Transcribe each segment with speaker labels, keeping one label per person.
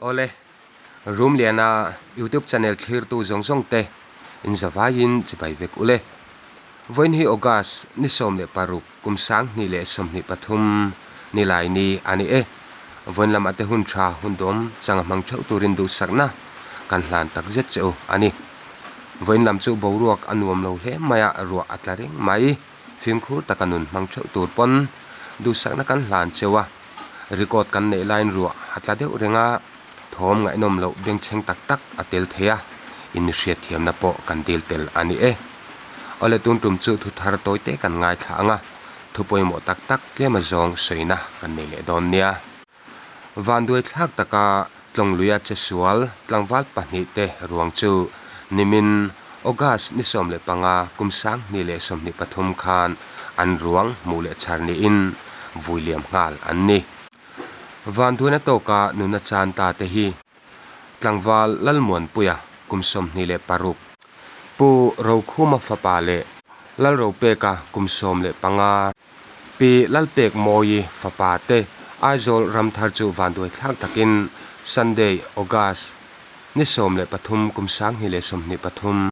Speaker 1: Awle, Rumliana YouTube channel thlirtu zawng zawng te in zavaiin chibai vek ule. Vawiin hi August ni 16 kum 2023 nilai ni a ni e. Vawiin lamah te hun tha hun dawm changa hmang theuh turin duhsakna kan hlan tak zet che u a ni. Vawiin lam chu boruak a nuam lo hle mai a, ruah a tla reng mai. Fimkhur taka nun hmang theuh tur pawn duhsakna kan hlan cheu a, record kan neih laiin ruah a tla deuh reng a, thawm ngaihnawm loh bengchheng tak tak a tel thei a, inhriat thiamna pawh kan dil tel a ni e. Awle tun tum chu thu thar tawi te kan ngaithla ang a, thu pawimawh tak tak tlem azawng sawina kan nei leh dawn nia. Vanduai thlak taka Tlawngluia chesual tlangval pahnihte ruang chu nimin August ni 15 kum 2023 khan an ruang hmuh leh chhar niin vui liam nghal an ni. Vanduaina tawka nuna chan ta te hi tlangval Lalmuanpuia kum 26, Pu Rokhuma fapa leh Lalropeka kum 15, Pi Lalpek Mawii fapa te Aizawl ramthar chu vanduai thlak takin Sunday, August ni 13 kum 2023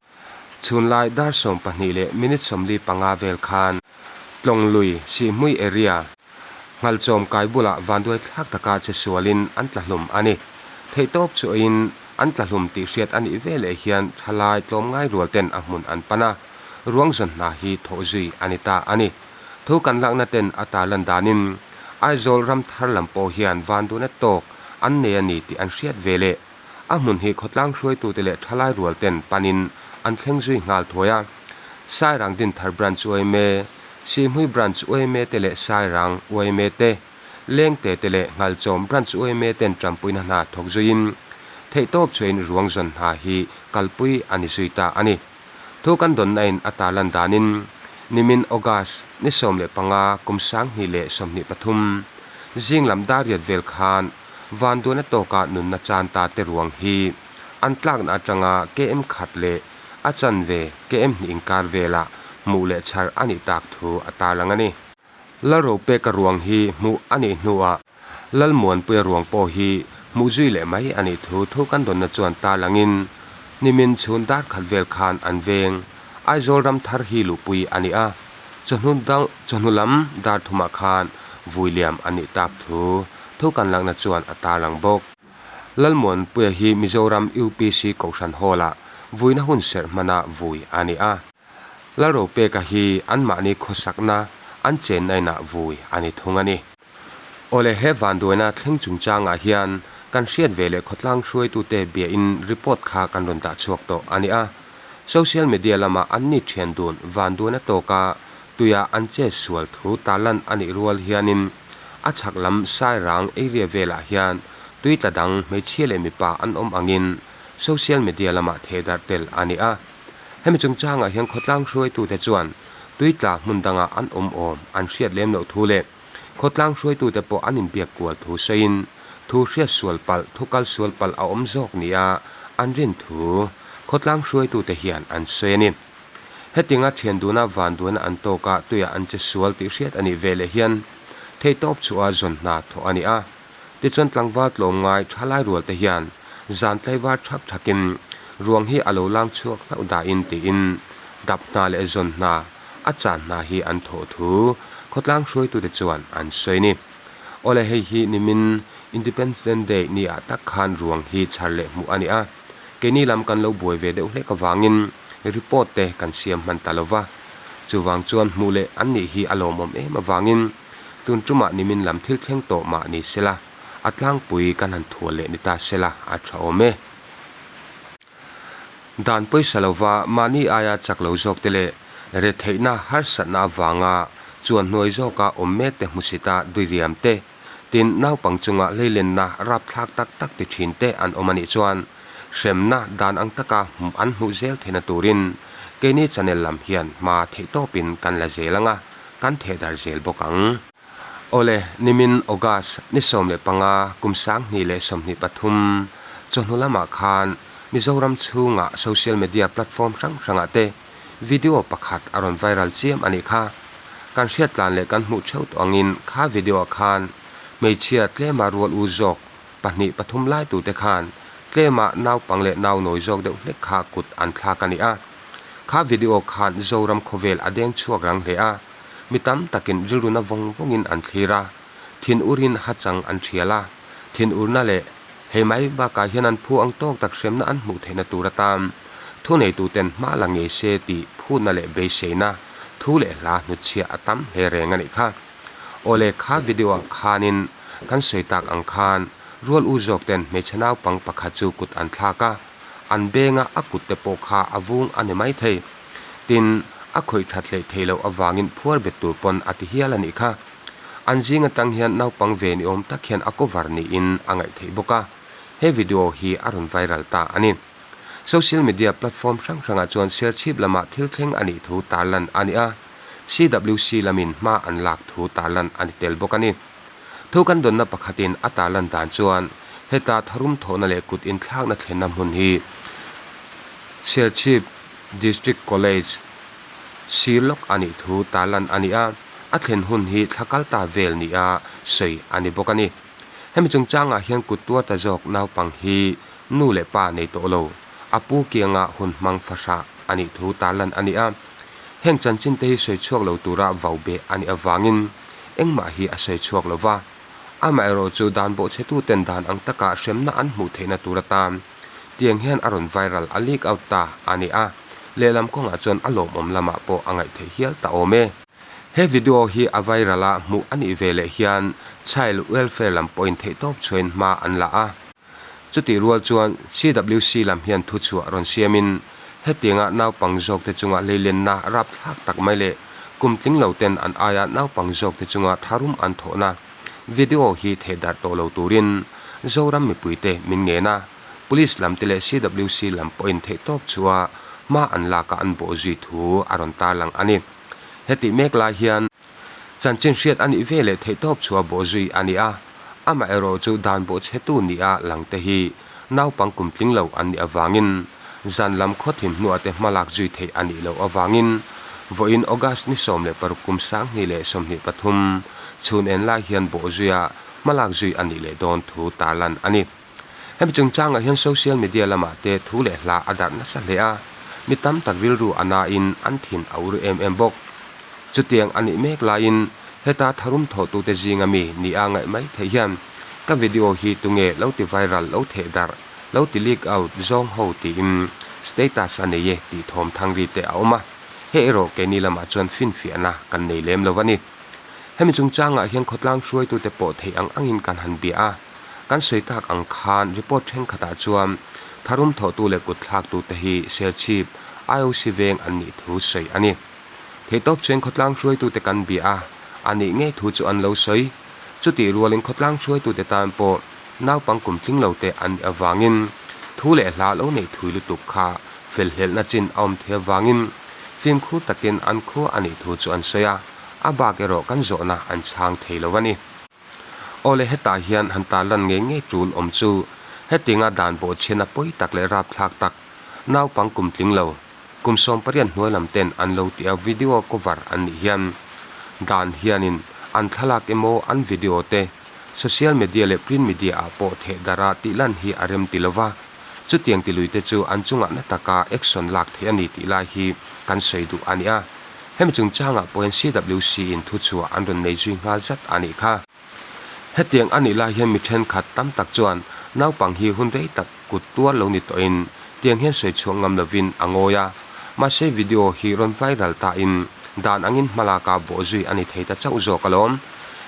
Speaker 1: chhunlai dar 12 leh minute 45 vel khan Tlawnglui Sihhmui area Nghalchawm kai bulah vanduai thlak taka che sualin an tla hlum a ni. Theihtawp chu eiin an tla hlum tih hriat a nih veleh hian thalai tlawmngai rual ten a hmun an pan a. Ruang zawn hna hi thawh zui a ni ta a ni. Thu kan lakna ten a tarlan danin Aizawl ram thar lam pawh hian vanduhna tawk an nei a ni tih an hriat ve leh a hmun hi khawtlang hruaitute leh thalai rual ten panin an thleng zui nghal thuai a. Sairang Dinthar Branch yma, Sihhmui Branch yma te leh Sairang yma te, Lengte te leh Nghalchawm Branch yma ten tanpuina hna thawk zuiin theihtawp chuain ruang zawn hna hi kalpui a ni zui ta a ni. Thu kan dawnna in a tarlan danin nimin August ni 15 kum 2023 zing lam dar riat vel khan vanduana tawka nunna chan ta te ruang hi an tlakna atanga KM khat leh a chanve KM hnih inkar velah hmuh leh chhar a nih tak thu a tarlang a ni. Lalropeka ruang hi hmuh a nih hnuah Lalmuanpuia ruang pawh hi hmuh zui leh mai a nih thu thu kan dawnna chuan tarlangin nimin chhun dar khat vel khan an veng Aizawl ram thar hi luhpui a ni a, chawhnu dang chawhnu lam dar thumah khan vui liam a nih tak thu thu kan lakna chuan a tarlang bawk. Lalmuanpuia hi Mizoram UPC Kohhran Hall-ah vuina hun serh hmana vui a ni a. Lalropeka hi anmahni khawsakna an chenna inah vui a ni thung a ni. Awle he vanduaina thleng chungchangah hian kan hriat ve leh khawtlang hruaitute biain report kha kan rawn dah chhuak tawh a ni a. Social media lama anni thian dun vanduaina tawka tuia an che sual thu tarlan a nih rual hianin a chhak lam Sairang area velah hian tui tla dang hmeichhia leh mipa an awm angin social media lamah thehdarh tel a ni a. Hemi chungchangah hian khawtlang hruaitute chuan tui tla hmun dangah an awm awm an hriat lem loh thu leh Khawtlang hruaitute pawh an inbiak kual thu sawiin thu hriat sual palh, thu kal sual palh a awm zawk nia an rin thu khawtlang hruaitute hian an sawi a ni. Hetinga thian duna vanduana an tawk a, tuiah an che sual tih hriat a nih veleh hian theihtawp chhuah a zawn hna thawh a ni a. Tichuan tlangval tlawmngai thalai rualte hian zan tlaivar thak thakin ruang hi a lo lang chhuak hlauh dahin tiin dap hna leh zawn hna a chan hna hi an thawh thu khawtlang hruaitute chuan an sawi a ni. Awle hei hi nimin Independence Day ni ah tak khan ruang hi chhar leh hmuh a ni a, keini lam kan lo buai ve deuh hlek avangin report te kan siam hman ta lova, chuvang chuan hmuh leh an nih hi a lawmawm em avangin tun tumah nimin lam thil thleng tawh mah ni sela, a tlangpui kan han thual leh ni ta sela a tha awm e. Dan pawisa lova mahni aia chak lo zawkte leh retheihna harsatna avanga chuan hnuai zawka awm mekte hmusita diriam te, tin naupang chunga hleilenna rapthlak tak tak ti thin te an awm a nih chuan hremna dan ang taka an hmuh zel theihna turin keini channel lam hian hma theihtawpin kan la zel ang a, kan thehdar zel bawk ang. Awle, nimin August ni 15 kum 2023 chawhnu lamah khan Mizoram chhunga social media platform hrang hrangah te video pakhat a rawn viral chiam a nih kha. Kan hriat tlan leh kan hmuh theuh tawh angin kha video ah khan hmeichhia tlema rual u zawk. pahnih pathum lai turte khan tlema naupang leh naunawi zawk deuh hlek kha kut an thlak a ni a. Kha video khan Zoram khawvel a deng chhuak rang hle a, mi tam takin rilruna vawng vawngin an thlir a, thin urin hachang an thial a, thin urna leh hei mai bakah hian an phu ang tawk tak hremna an hmuh theihna tur atan thuneituten hma la ngei se tih phutna leh beiseina thu leh hla hnutchhiah a tam hle reng a nih kha. Awle kha video ah khanin kan sawi tak ang khan rual u zawk ten hmeichhe naupang pakhat chu kut an thlak a, an benga a kut te pawh kha a vung a ni mai thei. Tin, a khawih that hleih theih loh avangin phuar bet tur pawn a ti hial a nih kha. An zing atang hian naupang ve ni awm tak hian a cover niin a ngaih theih bawk a, he video hi a rawn viral ta a ni. Social media platform hrang hrangah chuan Serchhip lamah thil thleng a nih thu tarlan a ni a, CWC lamin hma an lak thu tarlan a ni tel bawk a ni. Thu kan dawnna pakhatin a tarlan dan chuan heta tharum thawhna leh kut inthlakna thlenna hmun hi Serchhip District College sir lawk a nih thu tarlan a ni a, a thlen hun hi thla kal ta vel nia sawi a ni bawk a ni. Hemi chungchangah hian kut tuar ta zawk naupang hi nu leh pa nei tawh lo, a pu kianga hun hmang fahrah a nih thu tarlan a ni a. Heng chanchin te hi sawi chhuak lo tura vau beh a nih avangin engmah hi a sawi chhuak lo va. Amaherawh chu dan bawhchhetuten dan ang taka hremna an hmuh theihna tur atan tiang hian a rawn viral a leak out ta a ni a, lehlam kawngah chuan a lawmawm lamah pawh a ngaih theih hial ta awm e. He video hi a viral a hmuh a nih ve leh hian Child Welfare lam pawhin theihtawp chhuain hma an la a. Chutih rual chuan CWC lam hian thuchhuah rawn siamin hetianga naupang zawkte chunga leilenna rapthlak tak mai leh kum tling lo ten an aia naupang zawkte chunga tharum an thawhna video hi thehdarh tawh lo turin Zoram mipuite min ngen a, Police lamte leh CWC lam pawhin theihtawp chhuah hma an laka an bawh zui thu a rawn tarlang a ni. Hetih mek lai hian. Chanchin hriat a nih ve leh theihtawp chhuah bawh zui a ni a, amaherawh chu dan bawhchhetu nia langte hi naupang kum tling lo an nih avangin zan lam khawthim hnuah te hmalak zui theih a nih loh avangin vawiin August ni 16 kum 2023 chhun en lai hian bawh zuia hmalak zui a nih leh dawn thu tarlan a ni. Hemi chungchangah hian social media lamah te thu leh hla a darh nasa hle a, mi tam tak rilru a nain an thin a ur em em bawk. Chutiang a nih mek laiin heta tharum thawhtute zinga mi ni a ngaih mai theih hian ka video hi tunge lo ti viral lo theh darh, lo ti leak out zawng ho tiin status a nei e tih thawm thang ri te a awm a, hei erawh keini lamah chuan finfiahna kan nei lem lo a ni. Hemi chungchangah hian khawtlang hruaitute pawh theih ang angin kan han bia a. Kan sawi tak ang khan report thenkhatah chuan tharum thawhtu leh kutthlaktute hi Serchhip IOC veng an nih thu sawi a ni. Theihtawp chuan khawtlang hruaitute kan bia a, a nih ngei thu chu an lo sawi. Chutih rualin khawtlang hruaitute tan pawh naupang kum tling lote an nih avangin thu leh hla lo neih thui lutuk kha felhlelhna chin a awm thei avangin fimkhur takin an khua a nih thu chu an sawi a, a bak erawh kan zawhna an chhang thei lo a ni. Awle hetah hian han tarlan ngei ngei tul awm chu hetinga dan bawhchhiatna pawi tak leh rapthlak tak naupang kum tling lo kum 18 hnuai lam ten an lo tih a video cover an nih hian dan hianin an thlalak emaw an video te social media leh print media ah pawh theh darh a tih lan hi a rem ti lova chutiang ti lui te chu an chungah na taka action lak theih a ni tih lai hi kan sawi duh a ni a. Hemi chungchangah pawhin CWC in thuchhuah an rawn nei zui nghal zat a nih kha. Hetiang a nih lai hian mi thenkhat tam tak chuan naupang hi hun rei tak kut tuar lo ni tawhin tiang hian sawi chhuak ngam lovin a ngawi a, mahse video hi rawn viral tain dan angin hmalaka bawh zui a ni thei ta chauh zawk alawm.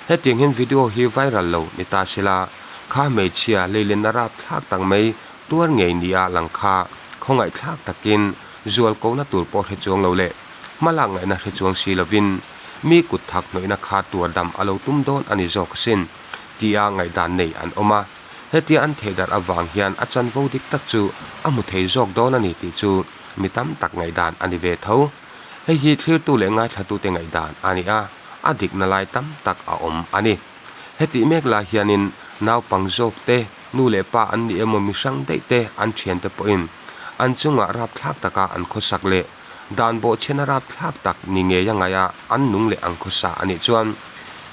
Speaker 1: Hetiang hian video hi viral lo ni ta sela kha hmeichhia leilenna rapthlak tak mai tuar ngei nia lang kha khawngaihthlak takin zual kohna tur pawh hre chuang lo leh hmalak ngaihna hre chuang si lovin mi kut thak hnawihna kha tuar dam a lo tum dawn a ni zawk asin tia ngaihdan nei an awm a. Hetia an thehdarh avang hian a chanvo dik tak chu a hmu thei zawk dawn a ni tih chu mi tam tak ngaihdan a ni ve tho. Hei hi thlirtu leh ngaithlatute ngaihdan a ni a, a dikna lai tam tak a awm a ni. Hetih mek lai hianin naupang zawk te, nu leh pa an ni emaw mi hrang daih te an thiante pawhin an chungah rapthlak taka an khawsak leh dan bawhchhiana rapthlak tak ni ngei a ngaih a an nung leh an khawsa a nih chuan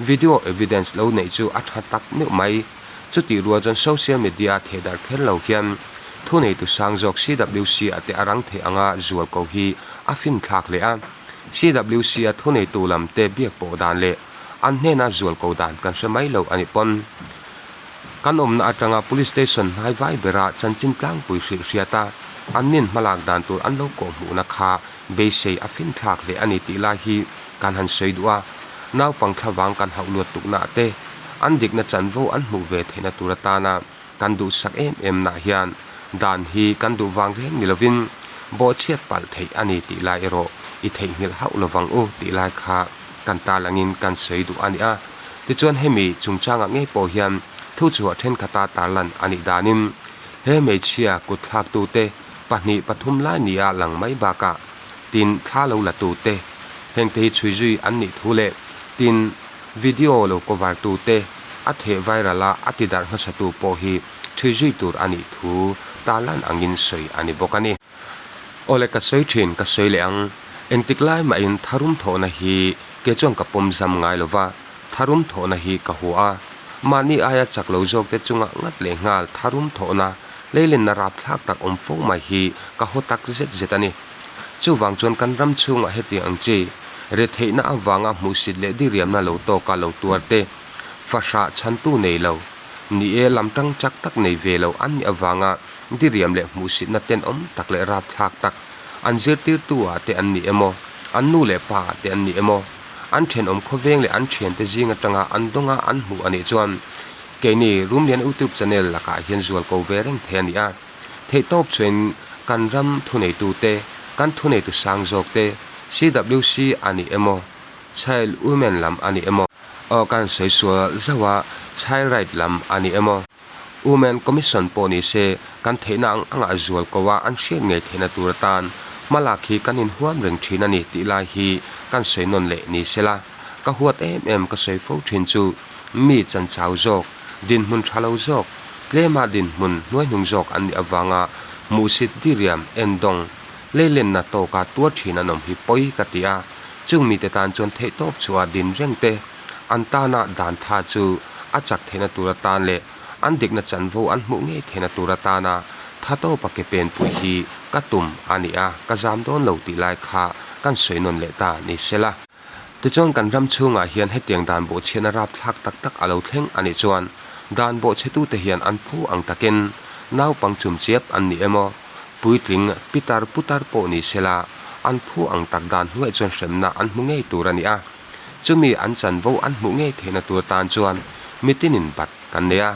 Speaker 1: video evidence lo neih chu a tha tak meuh mai. Chutih rual chuan social media a thehdarh kher lo hian thuneitu sang zawk CWC ah te a rang theih anga zual ko hi a finthlak hle a. CWC a thuneitu lam te biak pawh dan leh an hnena zual ko dan kan hre mai lo a nih pawn kan awmna atanga Police Station hnai vai bera chanchin tlangpui hrilh hriat a, an nin hmalak dan tur an lo kawhhmuhna kha beisei a finthlak hle a ni tih lai hi kan han sawi duh a, naupang thlavang kan hauh luat tuknaah te an dikna chanvo an hmuh ve theihna tur atana kan duhsak em em nah hian dan hi kan duh vang reng ni lovin bawhchhiat palh theih a ni tih lai erawh i theihnghilh hauh lovang u tih lai kha kan tarlangin kan sawi duh a ni a. Tichuan hemi chungchangah ngei pawh hian thuchhuah thenkhat a tarlan a nih danin he hmeichhia kutthlaktute 2 3 lai nia lang mai bakah tin thla lo la tute hengte hi chhui zui an nih thu leh tin video lo cover tute a theh viral a a ti darh hmasa tu pawh hi chhui zui tur a nih thu tarlan angin sawi a ni bawk a ni. Awle ka sawi thin ka sawi leh ang, engtik lai mahin tharum thawhna hi kei chuan ka pawm zam ngai lova, tharum thawhna hi ka hua a, mahni aia chak lo zawk te chunga ngat leh nghal tharum thawhna leilenna rapthlak tak awm fo mai hi ka haw tak zet zet a ni. Chuvang chuan kan ram chhungah hetiang ang chi, retheihna avanga hmuhsit leh diriamna lo tawka lo tuar te, fahrah chhantu nei lo, ni e lamtang chak tak nei ve lo an nih avanga diriam leh hmuhsitna tenawm tak leh rapthlak tak an zirtirtu ah te an ni emaw, an nu leh pa ah te an ni emaw, an thenawm khawveng leh an thiante zing atanga an dawnga an hmuh a nih chuan keini Rumlian Utube channel lakah hian zual ko ve reng thei a ni a. Theihtawp chuan kan ram thuneitu te, kan thuneitu sang zawk te, CWC a ni emaw, Child Women lam a ni emaw, aw kan sawi sual zauh a, Child Right lam a ni emaw, Women Commission pawh ni se kan theihna ang angah zual ko a an hriat ngei theihna tur atan hmalak hi kan inhuam reng thin a ni tih lai hi kan sawi nawn leh ni se la. Ka huat em em ka sawi fo thin chu mi chanchau zawk, dinhmun tha lo zawk, tlema dinhmun hnuaihnung zawk an nih avanga hmuhsit diriam endawng leilenna tawka tuar thin an awm hi pawi ka ti a, chung mite tan chuan theihtawp chhuah din reng te An tana dan tha chu a chak theihna tur atan leh an dikna chanvo an hmuh ngei theihna tur atana tha tawpa ke penpui hi ka tum a ni a, ka zam dawn lo tih lai kha kan sawi nawn leh ta ni sela. Tichuan kan ram chhungah hian hetiang dan bawhchhiatna rapthlak tak tak a lo thleng a nih chuan dan bawhchhetute hian an phu ang takin naupang chumchiap an ni emaw, puitling pitar putar pawh ni sela an phu ang tak dan hnuaih chuan hremna an hmu ngei tur a ni a. Chumi an chanvo an hmuh ngei theihna tur tan chuan mitinin bat kan nei a,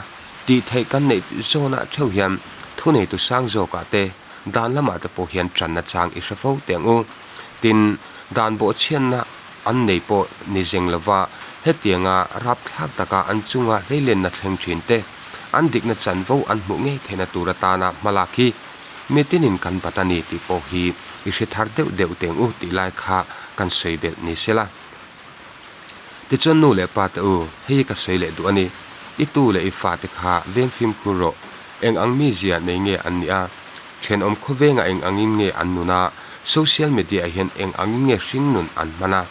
Speaker 1: tih theih kan neih zawnah theuh hian thuneitu sang zawkah te, dan lamah te pawh hian tanna chang i hre fo teh ang u. Tin, dan bawhchhiatna an nei pawh ni zeng lova hetianga rapthlak taka an chunga hleilenna thleng thin te, an dikna chanvo an hmuh ngei theihna tur atana hmalak hi Mitinin kan bat a ni tih pawh hi i hre thar deuh deuh teng u tih lai kha kan sawi belh ni sela. Tichuan nu leh pa te u, hei hi ka sawi leh duh a ni. I tu leh i fa te kha veng fimkhur rawh. Eng ang mizia nei nge an nih a? Thenawm khawvengah eng angin nge an nun a? Social media ah hian eng angin nge hringnun an hman a?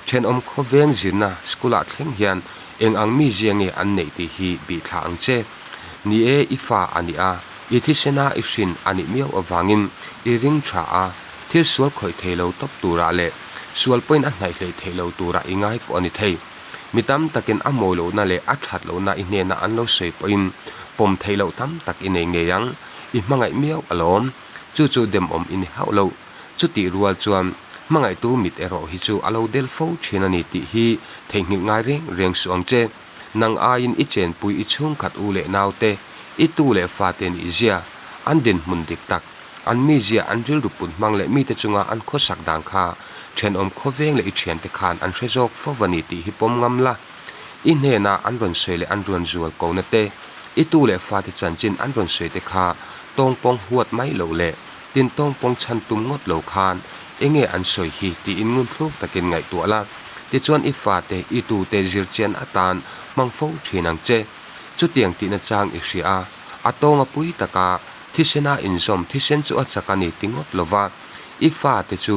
Speaker 1: Thenawm khawveng zirna school ah thleng hian eng ang mizia nge an neih tih hi bihthla ang che. Ni e, i fa a ni a, i thisena i hrin a nih miau avangin i ring tha a, thil sual khawih thei lo tawp turah leh sual pawhin a hnaih hleih theih lo turah i ngai pawh a ni thei. Mi tam takin a mawi lohna leh a that lohna i hnena an lo sawi pawhin pawm theih loh tam tak i nei ngei ang, i hmangaih miau alawm. Chu chu demawm i ni hauh lo. Chutih rual chuan hmangaihtu mit erawh hi chu a lo del fo thin a ni tih hi theihnghilh ngai reng reng suh ang che. Nang aiin i chenpui i chhungkhat u leh naute, i tu leh fate nih zia, an dinhmun dik tak, an mizia, an rilru put hmang leh mite chunga an khawsak dan kha thenawm khawveng leh i thiante khan an hre zawk fo va ni tih hi pawm ngam la. I hnena an rawn sawi leh an rawn zual kona te, i tu leh fate chanchin an rawn sawi te kha tawngpawng huat mai loh leh tin tawngpawng chhan tum ngawt lo khan enge an sawi hi tiin ngunthluk takin ngaihtuah la. Tichuan i fate, i tute zirchian atan hmang fo thin ang che. Chutiang tihna chang i hria a, a tawnga pui taka thisena inzawm thisen chu a chak a ni ti ngawt lova, i fate chu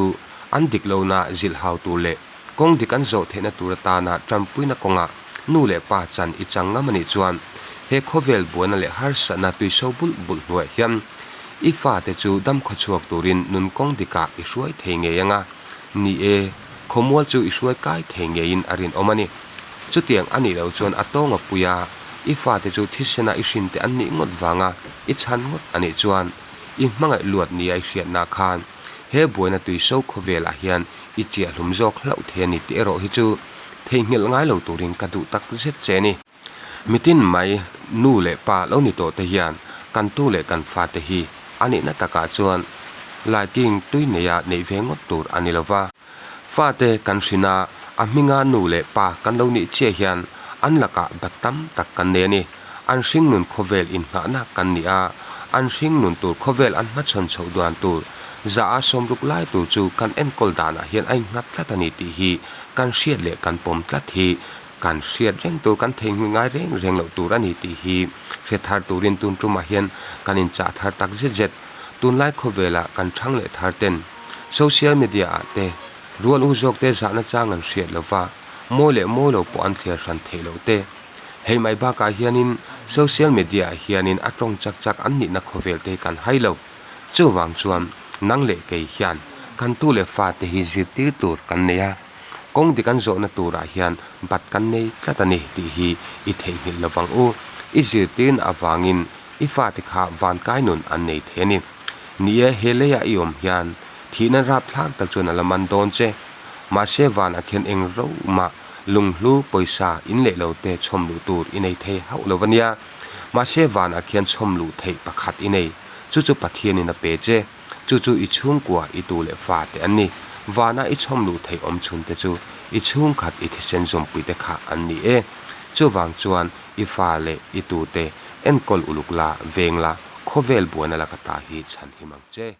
Speaker 1: an dik lohna zilh hau tur leh kawng dik an zawh theihna tur atana tanpuina kawngah nu leh pa chan i chang ngam a nih chuan He khawvel buaina leh harsatna tuiso bulh bulh hnuaiah hian i fate chu dam khawchhuak turin nun kawng dikah i hruai thei ngei anga, ni e, khawmual chu i hruai kai thei ngeiin a rinawm a ni. Chutiang a nih loh chuan a tawnga puia i fate chu thisena i hrinte an nih ngawt vanga i chhan ngawt a nih chuan i hmangaih luat nia i hriatna khan he buaina tuiso khawvelah hian i chiahhlum zawk hlauh thei a ni tih erawh hi chu theihnghilh ngai lo turin ka duh tak zet che a ni. Mitin mai nu leh pa lo ni tawh te hian kan tu leh kan fate hi a nihna takah chuan laiking tui neia neih ve ngawt tur a ni lo va. Fate kan hrin a, a hminga nu leh pa kan lo nih chiah hian an lakah bat tam tak kan nei a ni. An hringnun khawvel inngahna kan ni a, an hringnun tur khawvel an hmachhawn chhoh duan tur za a sawmruk lai tur chu kan enkawl danah hian a innghat tlat a ni tih hi kan hriat leh kan pawm tlat hi Kan hriat reng tur, kan theihnghilh ngai reng reng loh tur a ni tih hi hre thar turin tun tumah hian kan inchah thar tak zet zet. Tunlai khawvelah kan thang leh thar ten social media ah te rual u zawk te zahna chang an hriat lo va, mawi leh mawi lo pawh an thliar hran theih loh te. Hei mai bakah hianin social media ah hianin a tawng chak chak an nihna khawvel te hi kan hai lo. Chuvang chuan nang leh kei hian kan tu leh fate hi zirtir tur kan nei a. Kawng dik an zawhna turah hian bat kan nei tlat a ni tih hi i theihnghilh lo vang u. I zirtirna avangin i fate kha vankai nun an nei thei a ni. Ni e, he leiah i awm hian thihna rapthlak tak chuan a la man dawn che. Mahse vanah khian eng rohmah lunghlu pawisa in leh lo te chhawm luh tur i nei thei hauh lo a nia. Mahse vanah khian chhawm luh theih pakhat i nei. Chu chu Pathianin a pe che. Chu chu i chhungkua, i tu leh fa te an ni. Vana i chhawm luh theih awm chhun te chu i chhungkhat i thisen zawmpui te kha an ni e. Chuvang chuan i fa leh i tu te enkawl uluk la, veng la, khawvel buaina laka ta hi chhan him ang che.